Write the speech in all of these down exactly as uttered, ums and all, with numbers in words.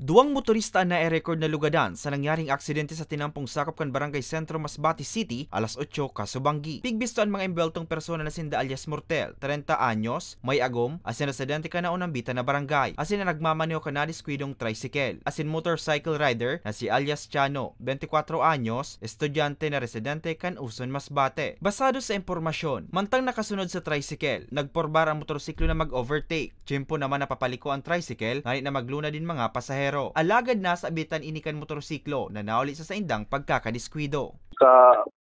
Duwang motorista an na-record na lugadan sa nangyaring aksidente sa tinampong sakop kan Barangay Sentro, Masbate City, alas otso kasubanggi. Pigbisto an mga embweltong persona na sinda alias Mortel, treinta anyos, may agom, asin residente kan naunambitan na barangay, asin an nagmamaneho kan nadiskwidong tricycle, asin motorcycle rider na si alias Chano, bente kwatro anyos, estudyante na residente kan Uson, Masbate. Basado sa impormasyon, mantang nakasunod sa tricycle, nagporbar ang motorsiklo na mag-overtake. Tiyempo naman na papaliko an tricycle, ngani na maglunad nin mga pasahero. Alagad nasabitan ini kan motorsiklo na nauli sa saindang pagkakadiskuido. Sa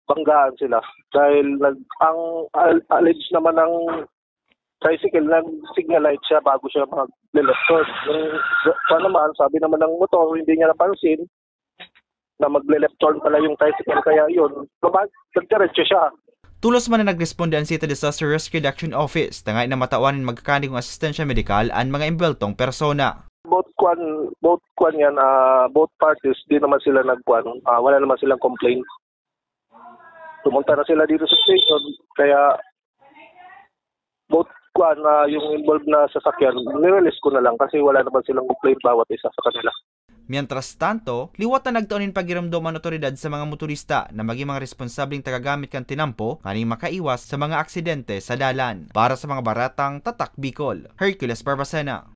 banggaan sila. Dahil nag, ang al- alleged naman ng tricycle, nag-signal light siya bago siya mag-left turn. Yung sa naman, sabi naman ng motor, hindi niya napansin na magle-left turn pala yung tricycle. Kaya yun, lumag- nagdiretso siya. Tulos man na nagresponde an City Disaster Rescue Reduction Office, tangay na matawan nin magkakanigong asistensya medikal an mga embweltong persona. Both kwan, both kwan yan, ah, both parties, di naman sila nagkwan, ah, wala naman silang complaint. Pumunta na sila dito sa station, kaya both kwan, ah, yung involved na sasakyan, nirelease ko na lang kasi wala naman silang complaint bawat isa sa kanila. Mientras tanto, liwat na nagtao nin pagiromdom an otoridad sa mga motorista na magin mga responsableng tagagamit kan tinampo nganing makaiwas sa mga aksidente sa dalan. Para sa mga baretang Tatak Bicol, Hercules Barbacena.